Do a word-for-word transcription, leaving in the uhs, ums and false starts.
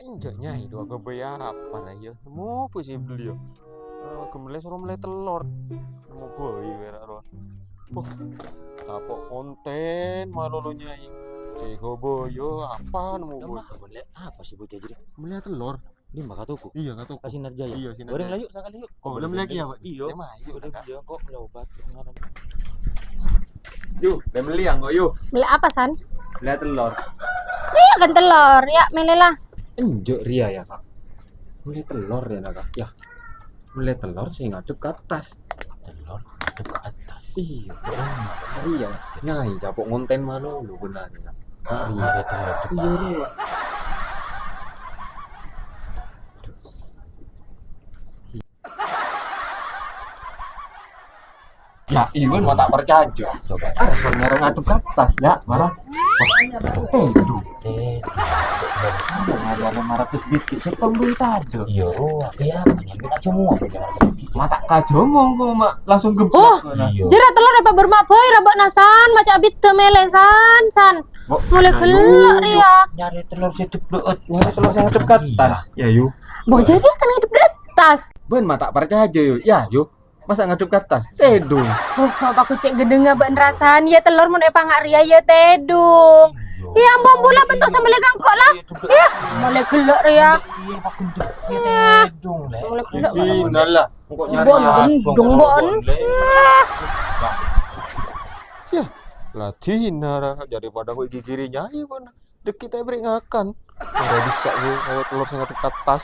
Enjâ', Nyai, dhu aghâbây apa ra, yâ? Nemmo bhâi sè èbelliyâ. Eh, ghâmellè soro mellè tellor. Nemmo bhâi wèra rowa. Wah, tapo' kontèn malolo, Nyai. Sè aghâbây apa nemmo bhâi. Apa sih bocah jadi? Mellè tellor. Di mana toko? Iya, ka toko. Ka Sinar Jaya. Iya, Sinar Jaya. Goreng lah yuk, sekali yuk. Oh, belum lagi ya, Pak? Iya. Iya, kok melè obat. Yu, lè mellè ya, kok, yu. Mellè apa, San? Mellè tellor. Iya, kan tellor. Ya, mellè lah. Enjâ' rèya ya, Kak. Mellè tellor ya, Kak. Ya. Mellè tellor sè ngadhep ka attas. Tellor ngadhep ka attas. Iya, iya. Nyai, capo' ngontèn malolo, bener ya. Iya, tellor. Iya, iya. Ya, Iwan mah ta' parcajâ. Coba. Pas nyarè ngadhep ka attas, ya, marah. Wah, tèdung. Tèdung. Marè lèma ratus biji, sèttong duit tadâ'. Iya, rowa, iya, nyambi aja muat, ya. Mata' kajâmong kok, Mak, langsung geblak. Oh, iya. Jârèya tellor apa bermak bhâi, ra bâ'na, San, maca' abit dâ' mellè, San, San. Kok, mulai nah, gellâ' yu, rèya. Nyarè tellor sè dhebleu'et. Nyarè tellor sè ngadhep ka attas. Iya. Ya, yu. Mbok jârèya kan ngadhep ka attas. Bân mata' parcajâ, yu. Ya, yu. Masa' ngadhep ka attas? Tèdung. Oh, apa aku cè' ghâdhângnga bâ'na, San? Ya, tellor mon èpanga' rèya, ya, tèdung. Iya. Ya, ampon, pula bentuk sambellè kangko' lah. Iya, mulai gellâ' rèya. Iya, Pak Gendut. Ya, tèdung, Lè. Mulai gellâ'. Iya, lah. Engko' nyarè. Bon, langsung gendong, Bon. Lè. Ah. Yâ, la dinara daripada kok gigiri nyai, Bon. Dâgghi' ta' èberri' ngakan. Ora bisa gue, kayak telur sing ngadhep ka attas.